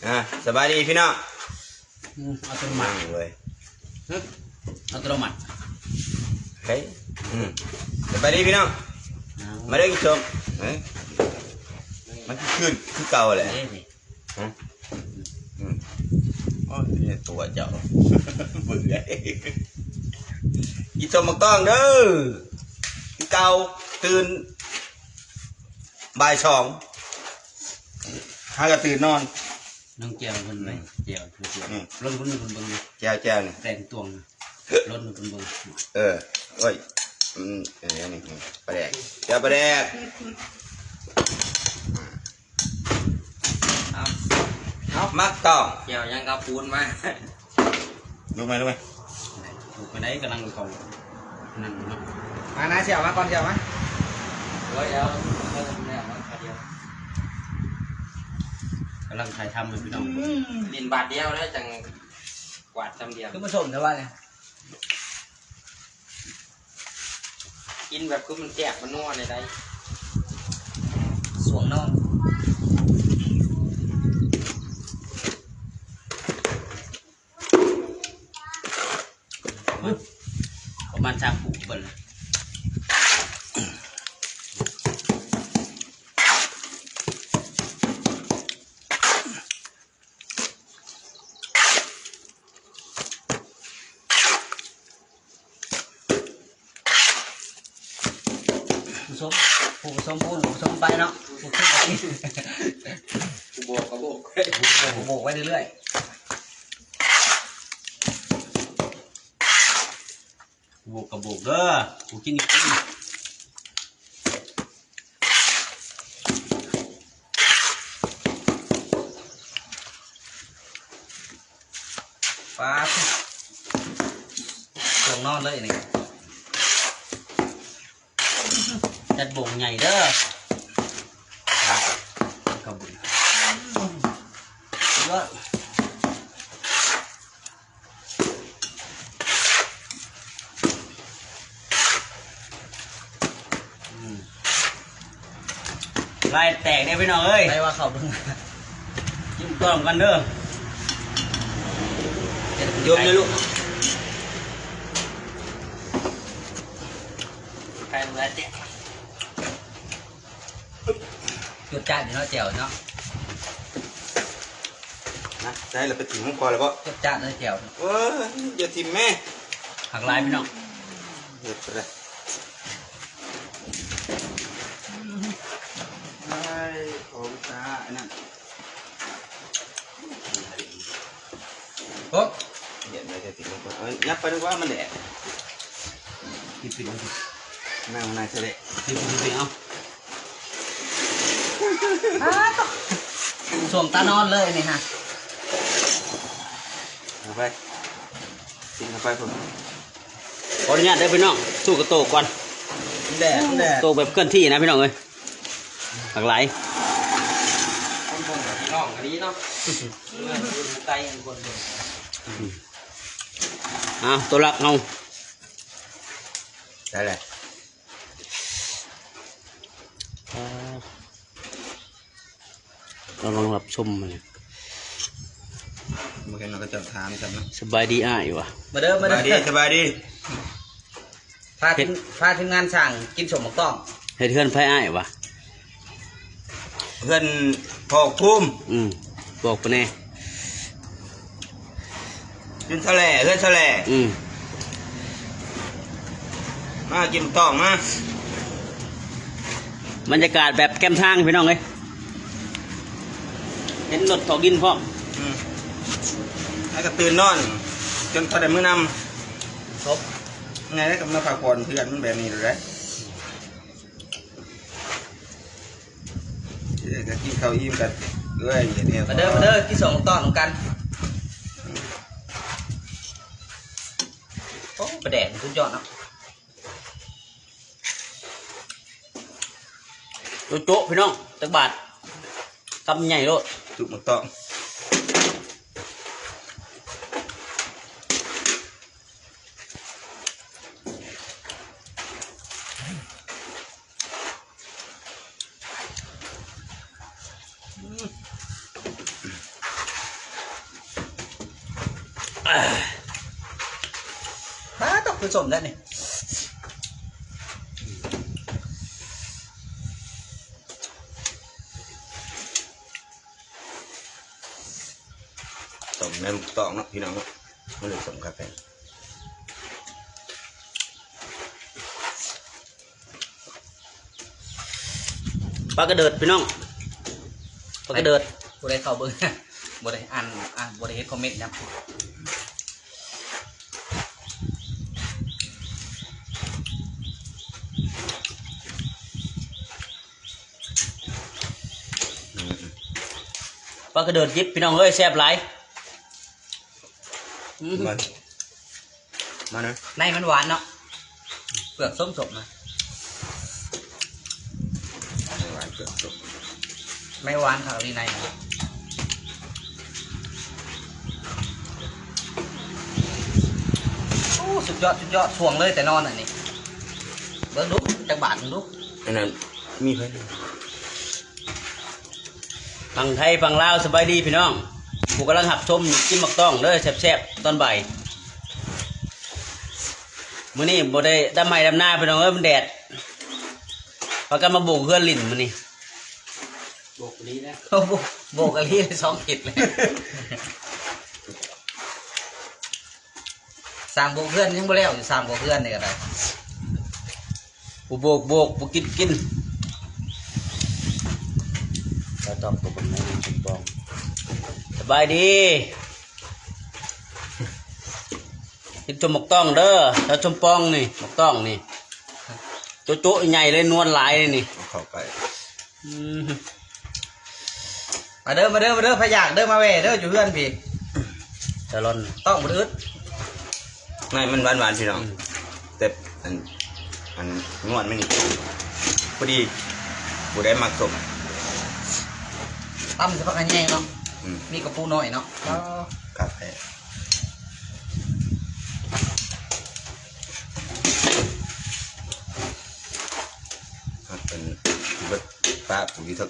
ອ່າ ສະບາຍດີພີ່ນ້ອງ. ອືມ ອັດຕະໂນມັດເວີຍ. ຮະ ອັດຕະໂນມັດ. ເຮີ້ຍ ອືມ ສະບາຍດີພີ່ນ້ອງ. ມາເດີກິນສົ້ມ. ເອີ ມັນຄື ຄືເກົ່າແຫຼະ. ຮະ ອືມ ໂອ້ຍ ຕົວະເຈົ້າ ເບື່ອ. ກິນສົ້ມໝາກຕ້ອງເດີ ຄືເກົ່າ. ຕື່ນບ່າຍສອງ ຫາກະຕື່ນນອນ. ນ້ອງແຈ່ວເພິ່ນໄປ ອືມ ແຈ່ວ ແຈ່ວ ອືມ ລົນເພິ່ນເບິ່ງ ແຈ່ວ ແຈ່ວນີ້ແຕ່ງຕົວງ ລົນເພິ່ນເບິ່ງ. ເອີ ໂອ້ຍ ອືມ ເອີ ອັນນີ້ ປາແດກ ແຈ່ວປາແດກ. ເອົາ ເອົາ ໝາກຕ້ອງ ແຈ່ວຍັງກະປູນມາ. ລຸກໄໝ ລຸກໄໝ ລຸກໄປໄດ໋ ກຳລັງເຂົ້ານັ້ນເນາະ. ມານະ ຊິເອົາມາກ່ອນ ຊິເອົາມາ. ໂອ້ຍ ເອົາ ເອົາ ເອົາ ເອົາ ກຳລັງຖ່າຍທຳຢູ່ພີ່ນ້ອງ. ອືມ ຫຼິ້ນບາດດຽວແລ້ວຈັ່ງກວາດຊຳດຽວ ຄືບໍ່ສົມແທ້ວ່ານີ້. ກິນແບບຄືມັນແຊບມັນນົວແນວໃດ ຊ່ວງນອນ. ປະມານ ປະມານສາມຜູ້ເບິ່ງ. ຜູ້ຊົມ ຜູ້ຊົມ ຜູ້ຊົມໄປເນາະ ຜູ້ຊົມໄປ ຜູ້ບອກກະບອກໄປ ຜູ້ບອກກະບອກໄປເລື້ອຍໆ. ບວກກະບວກເດີ ກູກິນອີກ. ປາດ ຊ່ວງນອນເລີຍນີ້ ຈັດບົງໃຫຍ່ເດີ ກະບຸນ ສຸດຍອດ. ອືມ ລາຍແຕກເດ້ພີ່ນ້ອງເອີຍ ໃຜວ່າເຂົ້າເບິ່ງ ກິນກ່ອນກັນເດີ ໂຍມເດີລູກ ໃຜລາຍແຕກ. ຈົດຈ້ານຢູ່ເນາະ ແຈ່ວເນາະ ນະ ໃສ່ລະໄປຖິ້ມຂອງຂ້ອຍລະບໍ ຈົດຈ້ານເນາະແຈ່ວ ເອີຍ ຢ່າຖິ້ມແມ້ ຄັກຫຼາຍພີ່ນ້ອງ ເຮັດໄປເລີຍ ເອີຍ ຂໍອຸດສາຫະອັນນັ້ນ. ໂອ້ ເຫັນໄວ້ແຕ່ຕິດມັນກໍ ເອີຍ ຫຍັບໄປດີກວ່າ ມັນແດດ ປິດໆ ນັ່ງໃນຊະເດະ ປິດໆ ເອົາ ອ້າ ໂທ້ ຊ່ວງຕານອນເລີຍນີ້ຮະ ເອົາໄປ ກິນເຂົ້າໄປພຸ້ນ. ຂໍອະນຸຍາດເດີພີ່ນ້ອງ ສູ້ກະໂຕກກ່ອນ ແດດ ແດດ ໂຕກແບບເຄື່ອນທີ່ນະພີ່ນ້ອງເອີຍ ຫຼາກຫຼາຍ ຄົນເບິ່ງກັບພີ່ນ້ອງກະດີເນາະ ເມືອງອື່ນໄກຄົນເບິ່ງ ອືມ ເອົາ ໂຕຫຼັກເຮົາ ໄດ້ແລ້ວ ອ່າ ກຳລັງຮັບຊົມ ບໍ່ເຫັນເຂົາເຈົ້າຖາມຊ້ຳເນາະ ສະບາຍດີອ້າຍຫວາ ມາເດີ ມາເດີ ສະບາຍດີ ສະບາຍດີ ພາທີມ ພາທີມງານຊ່າງກິນສົ້ມໝາກຕ້ອງ ເຮັດເຮືອນໃຜອ້າຍຫວາ ເຮືອນພໍ່ພູມ ອືມ ບອກເພິ່ນແດ່. ເຮືອນສະແຫຼ ເຮືອນສະແຫຼ ອືມ ມາກິນໝາກຕ້ອງມາ ບັນຍາກາດແບບແຄມທາງພີ່ນ້ອງເອີຍ ເຫັນລົດຖອກດິນພ້ອມ ອືມ ແລ້ວກະຕື່ນນອນຈົນພໍໄດ້ມື້ນຳ ຄົບ ໄງກະມາພັກຜ່ອນເຮືອນມັນແບບນີ້ແຫຼະ. ເອີ ກະກິນເຂົ້າອີ່ມກັນເອີຍ ມາເດີ ມາເດີ ກິນສອງຕອນນຳກັນ ໂອ້ ປາແດກສຸດຍອດເນາະ ໂຈະໆ ພີ່ນ້ອງ ຈັກບາດ ຄຳໃຫຍ່ໂລດ ຈຸໝາກຕ້ອງ. ອືມ ປາດ ຕົກຄືສົ້ມແທ້ນີ້. ຕົ້ມໃນໝາກຕອງເນາະ ພີ່ນ້ອງເນາະ ມັນເລີຍສົ້ມຄັກແທ້. ປາກະເດີດ ພີ່ນ້ອງ ປາກະເດີດ. ຜູ້ໃດເຂົ້າເບິ່ງ ບໍ່ໄດ້ອ່ານ ອ່າ ບໍ່ໄດ້ເຫັນຄອມເມັນນຳ. ປາກະເດີດດິບ ພີ່ນ້ອງເອີຍ ແຊບຫຼາຍ. ອືມ ມາ ມານະ ໃນມັນຫວານເນາະ ເປືອກສົ້ມໆນະ ໃນຫວານເປືອກສົ້ມ ໃນຫວານຄັກອີ່ຫຼີໃນ. ໂອ້ ສຸດຍອດ ສຸດຍອດ ຊ່ວງເລີຍແຕ່ນອນອັນນີ້. ເບິ່ງດູ ຈັກບາດເບິ່ງດູ ອັນນັ້ນມີໃຜ? ຝັ່ງໄທຝັ່ງລາວ ສະບາຍດີພີ່ນ້ອງ ຜູ້ກຳລັງຮັບຊົມ ກິນໝາກຕອງເດີ ແຊບໆ ຕອນບ່າຍ. ມື້ນີ້ບໍ່ໄດ້ດຳໄຮ່ດຳນາພີ່ນ້ອງເອີຍ ມັນແດດ ພາກັນມາໂບກເຮືອນຫຼິ້ນມື້ນີ້. ໂບກອີ່ຫຼີນະ ໂອ້ ໂບກ ໂບກອີ່ຫຼີນະ ສອງທິດເລີຍ. ສ້າງໂບກເຮືອນຍັງບໍ່ແລ້ວຢູ່ ສ້າງໂບກເຮືອນນີ້ກໍໄດ້. ຜູ້ໂບກໂບກ ຜູ້ກິນກິນ. ສະບາຍດີ ກິນສົ້ມໝາກຕອງເດີ ແລ້ວສົ້ມປອງນີ້ ໝາກຕອງນີ້ ໂຈະໆ ໃຫຍ່ເລີຍ ນວນຫຼາຍເລີຍນີ້. ເຂົ້າໄປ ອືມ ມາເດີ ມາເດີ ມາເດີ ໃຜຢາກເດີ ມາແວ່ເດີ ຢູ່ເຮືອນພີ້ ຕະຫຼອນ ຕ້ອງບໍ່ໄດ້ອຶດ. ໃນມັນຫວານໆ ພີ່ນ້ອງ ອືມ ແຕ່ອັນ ອັນນວນມັນນີ້ພໍດີ ຜູ້ໃດມັກສົ້ມ ຕຳໃສ່ຜັກຂະແຍງເນາະ ອືມ ມີກະປູນ້ອຍເນາະ ອືມ ຄັກແທ້. ມັນເປັນເບິດປາກຢູ່ເທິງ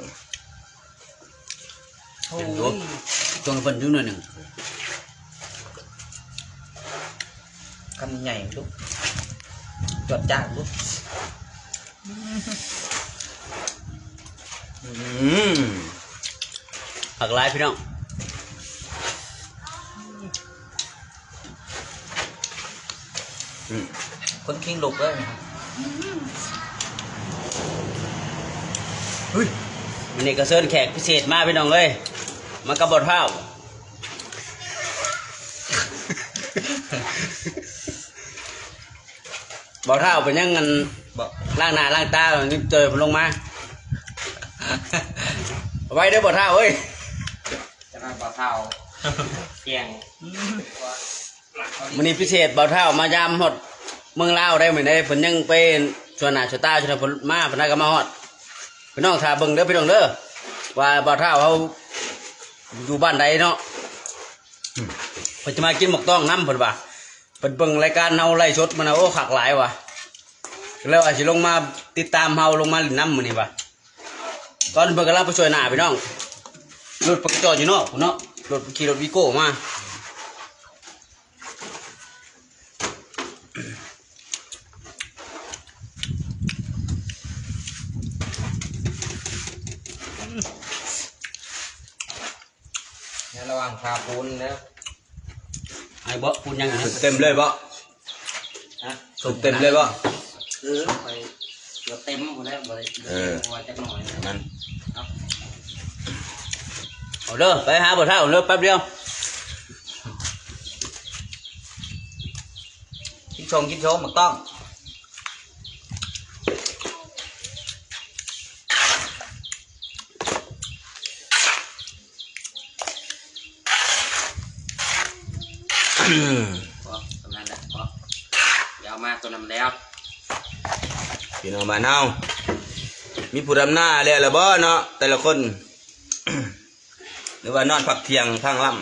ໂອ້ຍ ເປັນຢູ່ ຊ່ວງເພິ່ນຢູ່ໜ້ອຍໜຶ່ງ ຄຳໃຫຍ່ໆ ລູກ ຈວດຈ້າດລູກ. ອືມ ຄັກຫຼາຍພີ່ນ້ອງ. ອືມ ຄົນຄິງລຸກເລີຍ ເຮີ້ຍ ມື້ນີ້ກໍເຊີນແຂກພິເສດມາພີ່ນ້ອງເອີຍ ມາກັບບ່າວທ້າວ. ບ່າວທ້າວເປັນຫຍັງ ອັນ ບໍ່ ລ້າງໜ້າລ້າງຕາ ຍັງເຈີເພິ່ນລົງມາ ໄວເດີບ່າວທ້າວເອີຍ. ຈະນອນບໍ່ເທົ່າ ທ່ຽງ. ມື້ນີ້ພິເສດ ບ່າວທ້າວມາຢາມຮອດເມືອງລາວໄດ໋ ມື້ນີ້ເພິ່ນຍັງໄປຊວນໜ້າຊວນຕາ ຊວນເພິ່ນມາ ເພິ່ນກໍມາຮອດ. ພີ່ນ້ອງຖ້າເບິ່ງເດີພີ່ນ້ອງເດີ ວ່າບ່າວທ້າວເຮົາຢູ່ບ້ານໃດເນາະ. ເພິ່ນຈະມາກິນໝາກຕອງນຳ ເພິ່ນວ່າ ເພິ່ນເບິ່ງລາຍການເຮົາໄລຟ໌ສົດມານະ ໂອ້ ຄັກຫຼາຍວ່າ ແລ້ວອາດຊິລົງມາຕິດຕາມເຮົາ ລົງມາຫຼິ້ນນຳມື້ນີ້ວ່າ. ຕອນເພິ່ນກຳລັງໄປຊ່ວຍໜ້າພີ່ນ້ອງ ລົດໄປຈອດຢູ່ນອກພຸ້ນເນາະ ລົດ ຂີ່ລົດວີໂກ້ມາ. ໃນລະຫວ່າງຖ້າປູນເດີ ໃຫ້ເບາະປູນຫຍັງ ເຕັມເລີຍເບາະ. ຮະ ເຕັມເລີຍບໍ່? ເອີ ຂ້ອຍເກືອບເຕັມພຸ້ນແຫຼະ ບໍ່ໄດ້ ເອີ ເຕັມພໍຈັກໜ້ອຍນັ້ນ. ເອົາເດີ ໄປຫາບໍ່ເຖົ້າເດີ ແປັບດຽວ. ກິນຊົມ ກິນຊົມ ໝາກຕ້ອງ. ພໍ ສ່ຳນັ້ນແຫຼະ ພໍ ດຽວເອົາມາຕົວນັ້ນແລ້ວ. ພີ່ນ້ອງບ້ານເຮົາ ມີຜູ້ດຳນາແລ້ວລະບໍ່ເນາະ ແຕ່ລະຄົນ ຫຼືວ່ານອນພັກທ່ຽງທາງລຳ?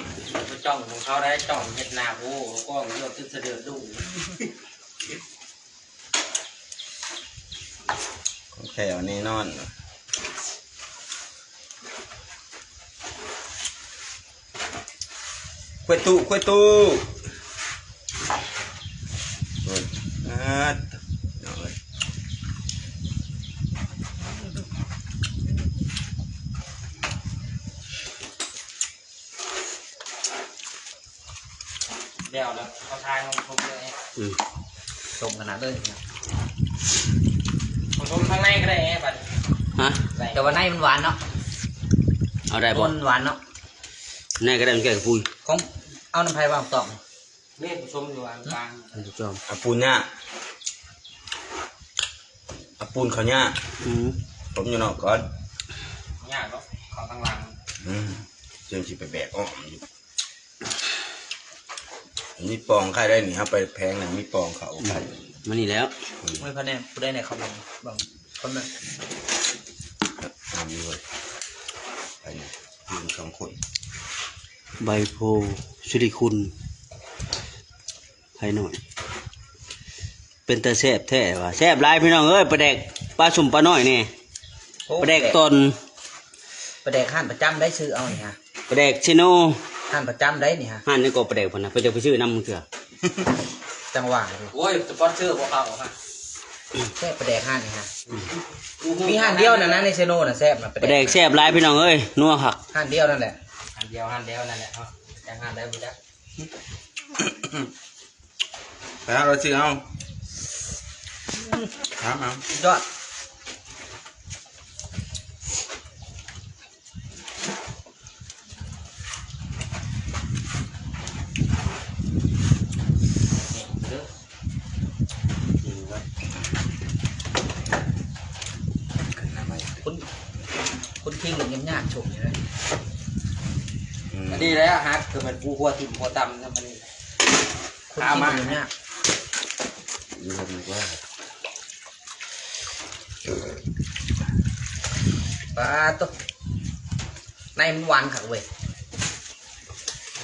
ໄປຈ້ອງຂອງເຂົາໄດ້ ຈ້ອງເຮັດນາ ໂອ້ ກ້ອງເລືອດຂຶ້ນສະເດືອດດຸ. ຂອງແທ້ແນ່ນອນ. ຄວາຍຕູ້ ຄວາຍຕູ້. ເອີ ແລ້ວ ແລ້ວເຂົາຖ່າຍລົງຄົມເລີຍ. ອືມ ສົ້ມຂະໜາດເລີຍ. ເອົາສົ້ມທາງໃນກໍໄດ້ບັດ. ຮະ? ແຕ່ວ່າໃນມັນຫວານເນາະ. ເອົາໄດ້ບໍ່? ມັນຫວານເນາະ. ໃນກໍໄດ້ ມັນແກ້ກະປຸ້ຍ. ຂອງ ເອົານຳໃຜວາງຕອກ? ເລກສົມຢູ່ອັນກາງ ທ່ານຜູ້ຊົມ. ອາປູນຍາ ອາປູນເຂົ້າຍາ. ອືມ ຜົມຢູ່ນອກກ່ອນ. ຍາກເນາະ ເຂົ້າທາງຫຼັງ. ອືມ ຈຶ່ງຊິໄປແບກອ້ອມຢູ່. ມີປ່ອງຂາຍໄດ້ນີ້ ເຮົາໄປແພງນັ້ນມີປ່ອງເຂົ້າຂາຍ. ອືມ ມານີ້ແລ້ວ. ອືມ ໂອ້ຍ ພະແນນ ຜູ້ໃດແດ່ເຂົ້າມາເບິ່ງ ຄົນນັ້ນ. ງາມຢູ່ເວີຍ ໄປນີ້ ຢືນສອງຄົນ. ໃບໂພສິລິຄຸນ ໄພໜ້ອຍ ເປັນຕາແຊບແທ້ວ່າ. ແຊບຫຼາຍພີ່ນ້ອງເອີຍ ປາແດກ ປາສົ້ມປານ້ອຍນີ້. ໂອ້ ປາແດກ ແປດ ຕອນ ປາແດກຮ້ານປະຈຳໄດ້ ຊື້ເອົານີ້ຮະ. ປາແດກເຊໂນ ຮ້ານປະຈຳໄດ້ນີ້ຮະ. ຮ້ານນີ້ກໍປາແດກເພິ່ນນະ ເພິ່ນຈະໄປຊື້ນຳເທື່ອ. ຈັ່ງວ່າ ໂອ້ຍ ສະປອນເຊີບໍ່ເຂົ້າຮະ. ແຊບປາແດກຮ້ານນີ້ຮະ. ອືມ ມີຮ້ານດຽວນັ້ນນະ ໃນເຊໂນນະ ແຊບນະ ປາແດກ ປາແດກແຊບຫຼາຍພີ່ນ້ອງເອີຍ ນົວຄັກ. ຮ້ານດຽວນັ້ນແຫຼະ ຮ້ານດຽວ ຮ້ານດຽວນັ້ນແຫຼະເນາະ. ຈາກຮ້ານໃດບໍ່ຈັກ ໄປຫາເອົາຊື້ເອົາ. ຖາມເອົາ ສຸດຍອດ. ຄົນ ຄົນຄິງມັນຍາກຊົມຢູ່ເດ້. ອືມ ອັນນີ້ແຫຼະ ຫາກຄືແມ່ນປູຫົວຖິ້ມຫົວຕຳນຳອັນນີ້. ຄົນ ເອົາ ຄິງ ມາ ມັນຍາກ. ເອີ ປາໂຕ ໃນມັນຫວານຄັກເວີຍ.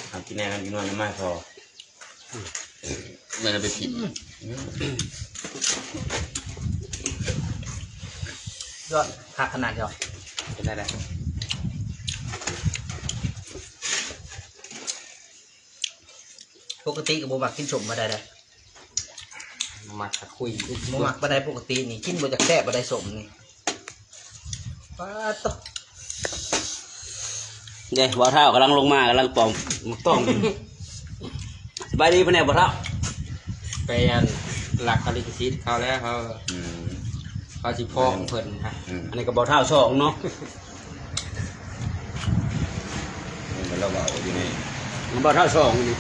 ເອົາກິນແດ່ກັນ ກິນໜ້ອຍນ້ຳມາພໍ. ແມ່ນເອົາໄປຖິ້ມ. ອືມ ຍອດ ຄັກຂະໜາດເຈົ້າ. ເປັນໄດ໋? ປົກກະຕິກໍບໍ່ມັກກິນສົ້ມປານໃດເດ້. ມັກກະຄຸຍ ບໍ່ມັກປານໃດ. ປົກກະຕິນີ້ກິນບໍ່ຈັກແຊບປານໃດ ສົ້ມນີ້. ປາດໂທ້ ເດ້ ບ່າວທ້າວກຳລັງລົງມາ ກຳລັງປອກໝາກຕ້ອງ. ສະບາຍດີພໍ່ແມ່ບ່າວທ້າວ. ໄປອັນລັກເອົາລິຂະສິດເຂົາແລ້ວ ເຂົາ ອືມ ເຂົາຊິຟ້ອງເພິ່ນ. ອືມ ອັນນີ້ກໍບ່າວທ້າວສອງເນາະ. ມັນລະເວົ້າຢູ່ນີ້ ມັນບໍ່ເທົ່າສອງນີ້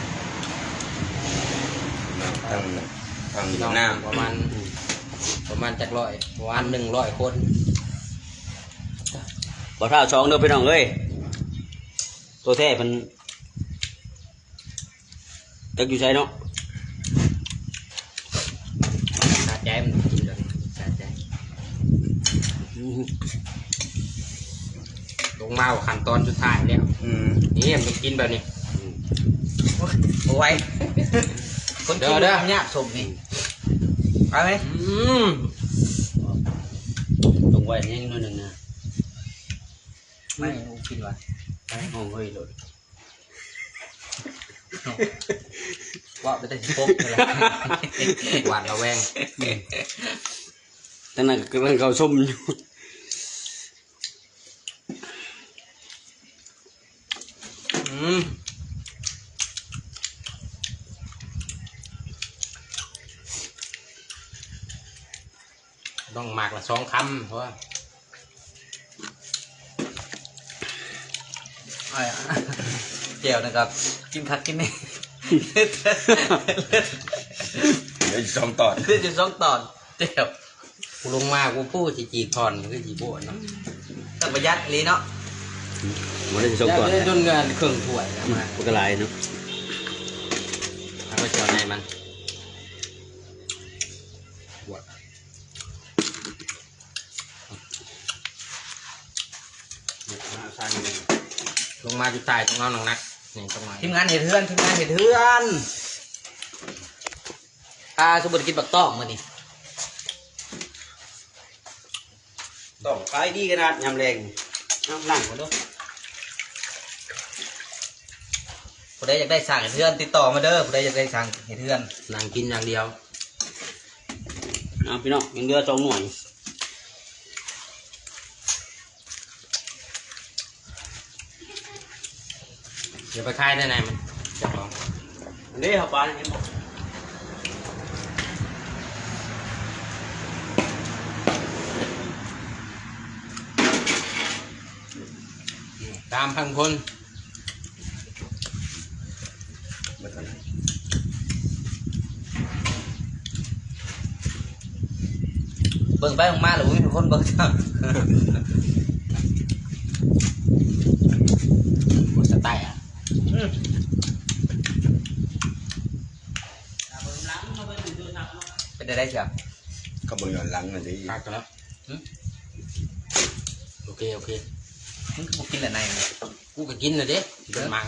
ທາງ ທາງຫວຽດນາມ ປະມານ ປະມານຈັກຮ້ອຍ ປະມານໜຶ່ງຮ້ອຍຄົນ. ບໍ່ເທົ່າສອງເດີພີ່ນ້ອງເອີຍ ຕົວແທ້ເພິ່ນ ຈັກຢູ່ໃສເນາະ ສະໃຈມັນກິນແບບນີ້ ສະໃຈ. ອືມ ລົງມາຂັ້ນຕອນສຸດທ້າຍແລ້ວ. ອືມ ນີ້ມັນຕ້ອງກິນແບບນີ້. ອືມ ໂອ້ຍ ຄົນກິນ ເດີ ເດີ ຍາກສົມນີ້. ເອົາໄໝ? ອືມ ລົງໄວ້ແຮງໜ້ອຍໜຶ່ງນະ. ໄມ່ ບໍ່ກິນຫວາ ໄປຫ້ອງເຮີ້ຍໂລດ. ເວົ້າໄປແຕ່ຊິປົກນີ້ແຫຼະ ຫວາດລະແວງ. ອືມ ທາງນັ້ນກໍກຳລັງເຂົ້າຊົມຢູ່. ອືມ ຕ້ອງໝາກລະສອງຄຳ ເພາະວ່າ ອ້າຍ ແຈ່ວນະຄັບ ກິນຄັກກິນແນ່ ເຫຼືອຢູ່ສອງຕອນ ເຫຼືອຢູ່ສອງຕອນ ແຈ່ວ. ກູລົງມາ ກູຜູ້ຊິຈີບທ່ອນ ຄືຊິໂພດເນາະ ຕ້ອງປະຢັດອີ່ຫຼີເນາະ. ບໍ່ໄດ້ສອງຕອນ ຢາກໄດ້ຈົນເງິນເຄິ່ງຖ້ວຍນະ ມັນກໍຫຼາຍເນາະ ເອົາໄວ້ເຈົ້າໃນມັນ. ລົງມາຈຸດທ້າຍຕ້ອງເອົາໜັກໆ ນີ້ຕ້ອງມາ ທີມງານເຮັດເຮືອນ ທີມງານເຮັດເຮືອນ. ອ່າ ສົມມຸດກິນບັກຕ້ອງມື້ນີ້ ຕ້ອງຂາຍດີຂະໜາດຍາມແລງ. ເອົາ ນັ່ງກ່ອນເດີ ຜູ້ໃດຢາກໄດ້ຊ່າງເຮັດເຮືອນ ຕິດຕໍ່ມາເດີ ຜູ້ໃດຢາກໄດ້ຊ່າງເຮັດເຮືອນ ນັ່ງກິນຢ່າງດຽວ. ເອົາພີ່ນ້ອງ ຍັງເຫຼືອສອງໜ່ວຍ. ເດີ ໄປຂາຍໄດ້ໃນມັນເຈົ້າຂອງເດ້. ເຮົາປານເຫັນບໍ່? ສາມພັນຄົນ ເບິ່ງໄປເບິ່ງມາແລ້ວບໍ່ມີຄົນເບິ່ງຊ້ຳ. ໂອ້ ສະໄຕອະ ອືມ ເປັນໄດ້ໄດ໋ເຊື່ອ ກໍເບິ່ງຍ້ອນຫຼັງນັ້ນຕິ ຄັກແລ້ວ. ຫຶ ໂອເຄ ໂອເຄ. ມຶງຄືບໍ່ກິນລະໃນມັນ? ກູກໍກິນລະເດ້ ເປັນມັງ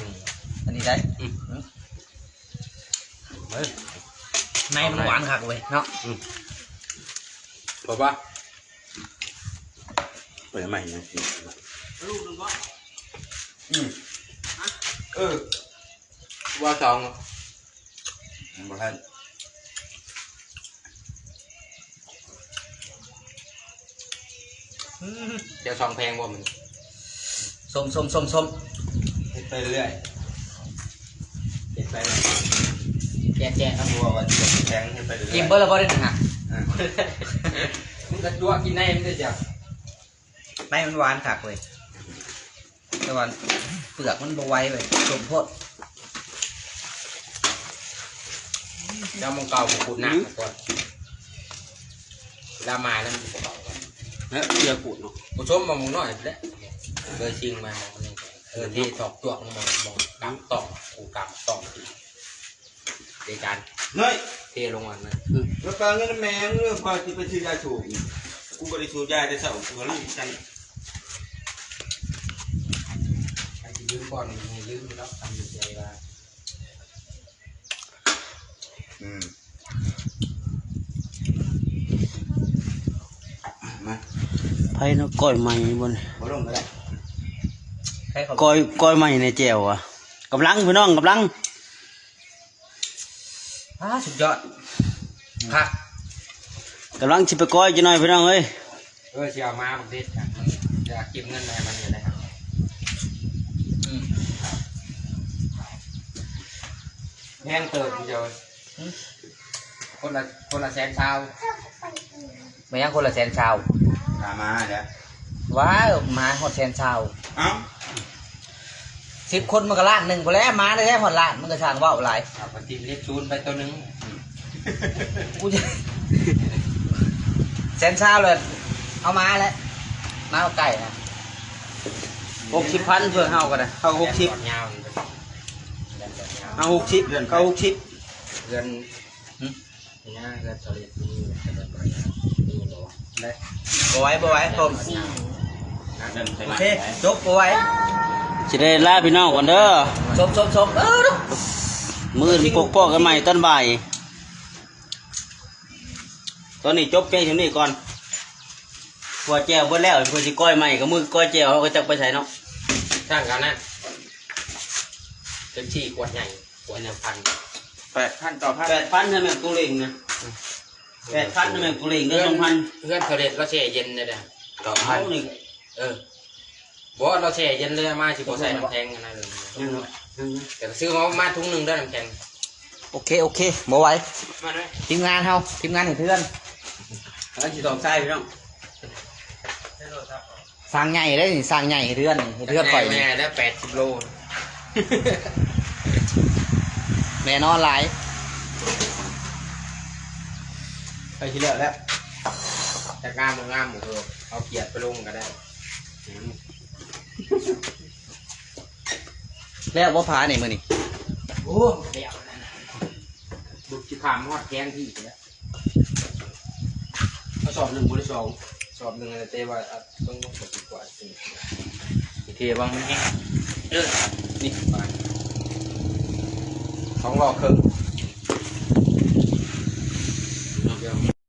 ອັນນີ້ໄດ້. ອືມ ເອີ ໃນມັນຫວານຄັກເວີຍເນາະ. ອືມ ເອົາປະ ເປີດໃໝ່ຍັງກິນ. ອືມ ເອີ ວ່າສອງ ບໍ່ທັນ. ອືມ ແຈ່ວສອງແພງບໍ່ມັນ? ສົ້ມໆໆໆ ເຮັດໄປເລື້ອຍ ເຮັດໄປແຈກໆ ນຳ ບໍ່ວ່າແພງ ເຮັດໄປເລື້ອຍ. ກິນເບິດແລ້ວບໍ່ໄດ້ນະ? ເອີ ມຶງກໍຕົວະກິນໃນມັນເດີຈ້າ. ໃນມັນຫວານຄັກເວີຍ ແຕ່ວ່າເປືອກມັນບໍ່ໄຫວເວີຍ ສົ້ມໂພດ. ແລ້ວໝ່ອງເກົ່າບໍ່ຂຸດນະ ກ່ອນ ລາມາແລ້ວມັນບໍ່ເຂົ້າກັນ ແລະເກືອຂູດເນາະ ບໍ່ສົມໝ່ອງນ້ອຍແຫຼະ. ເລີຍຊິງມາໝ່ອງນີ້ ເອີ ເທຖອກຈວກໝ່ອງ ໝ່ອງກາມຕອງ ກູກາມຕອງ. ເດຈານ ເຮີ້ຍ ເທລົງອັນນັ້ນ. ອືມ ແລ້ວປາເງິນແມ່ງເອີຍ ຂ້ອຍຊິໄປຊື້ຢາສູບ ກູບໍ່ໄດ້ສູບຢາແຕ່ເຊົ້າ ກູກໍລືມກັນ. ໃຜຊິລືມກ່ອນ ໃຫ້ລືມດອກ ທຳໃຈວ່າ ອືມ ມາ ໃຜເນາະ ກ້ອຍໃໝ່ບໍ່ນີ້? ບໍ່ລົງກໍໄດ້ ໃຜເຂົາ ກ້ອຍ ກ້ອຍໃໝ່ໃນແຈ່ວອະ ກຳລັງ ພີ່ນ້ອງ ກຳລັງ. ອ້າ ສຸດຍອດ ອືມ ຄັກ ກຳລັງຊິໄປກ້ອຍຈັກໜ້ອຍພີ່ນ້ອງເອີຍ. ເອີ ຊິເອົາມາບັກເດັດ ຢາກເກັບເງິນໃຫ້ມັນຢູ່ແລ້ວ. ອືມ ແພງເຕີບເຈົ້າ ຫຶ ຄົນລະ ຄົນລະແສນຊາວ. ແມ່ນຫຍັງຄົນລະແສນຊາວ? ກະມາແຫຼະ ວ້າວ ມາຮອດແສນຊາວ. ເອົ້າ ສິບຄົນມັນກໍລ້ານໜຶ່ງພຸ້ນແຫຼະ ມາແທ້ໆຮອດລ້ານ ມັນກໍຊ່າງເວົ້າຫຼາຍ. ເອົາໄປຕິດເລກສູນໄປໂຕໜຶ່ງ ອືມ ກູຈະ ແສນຊາວເລີຍ ເອົາມາແຫຼະ ມາໃກ້ນະ. ຫົກສິບພັນ ເພື່ອເຮົາກໍໄດ້ ເຮົາຫົກສິບ ເຮົາຫົກສິບ ເຮົາຫົກສິບ ເຮືອນ ຫຶ ນີ້ນະ ເຮືອນເຂົາເຮັດມີ ມີບໍ່? ໄດ້ ບໍ່ໄຫວ ບໍ່ໄຫວ ຜົມ ໂອເຄ ຈົບ ບໍ່ໄຫວ ຊິໄດ້ລາພີ່ນ້ອງກ່ອນເດີ ຈົບໆໆ ເອີ ມື້ອື່ນພົບພໍ້ກັນໃໝ່ຕອນບ່າຍ. ຕອນນີ້ຈົບພຽງສ່ຳນີ້ກ່ອນ ເພາະວ່າແຈ່ວເບິດແລ້ວ ເພິ່ນຊິກ້ອຍໃໝ່ ກໍມື້ກ້ອຍແຈ່ວເຮົາກໍຈັກໄປໃສເນາະ. ຊ່າງເຂົານະ ເປັບຊີຂວດໃຫຍ່ ແປດພັນ ແປດພັນ ເກົ້າພັນ ແປດພັນ ໃຫ້ແມ່ນໂຕເລັງນະ ອືມ ແປດພັນ ໃຫ້ແມ່ນໂຕເລັງເດີ ສອງພັນ. ເຮືອນເຂົາເຮັດລາວແຊ່ເຢັນໄດ້ເດີ ເກົ້າພັນ ເອົານີ້ ເອີ ບໍ່ ລາວແຊ່ເຢັນເລີຍ ມາຊິບໍ່ໃສ່ນ້ຳແຂງອັນນັ້ນເລີຍ ຍັງເນາະ ຍັງ ແຕ່ກໍຊື້ມາປະມານຖົງໜຶ່ງເດີ ນ້ຳແຂງ. ໂອເຄ ໂອເຄ ບໍ່ໄຫວ ມາເດີ ທີມງານເຮົາ ທີມງານເຮັດເຮືອນ ກຳລັງຊິຕອກຊາຍ ພີ່ນ້ອງ. ຊ່າງໃຫຍ່ເດ້ນີ້ ຊ່າງໃຫຍ່ເຮືອນນີ້ ເຮືອນຂ້ອຍນີ້ ແມ່ນແລ້ວ ແປດສິບໂລ ແນ່ນອນຫຼາຍ. ໃກ້ຊິແລ້ວແລ້ວ ຈັກງາມບໍ່ງາມ ເອົາຂຽດໄປລົງກໍໄດ້. ແລ້ວບໍ່ພານີ້ມື້ນີ້? ໂອ້ ແລ້ວ ບຸກຊິຂ້າມຮອດແຂງທີ່ແລ້ວ. ເອົາສອບໜຶ່ງບໍ່ໄດ້ສອງ ສອບໜຶ່ງ ແຕ່ວ່າເບິ່ງບໍ່ສົມກວ່າ ເທວາງມັນແຮງ ເອີ ນີ້ ສອງລ້ອເຄິ່ງ.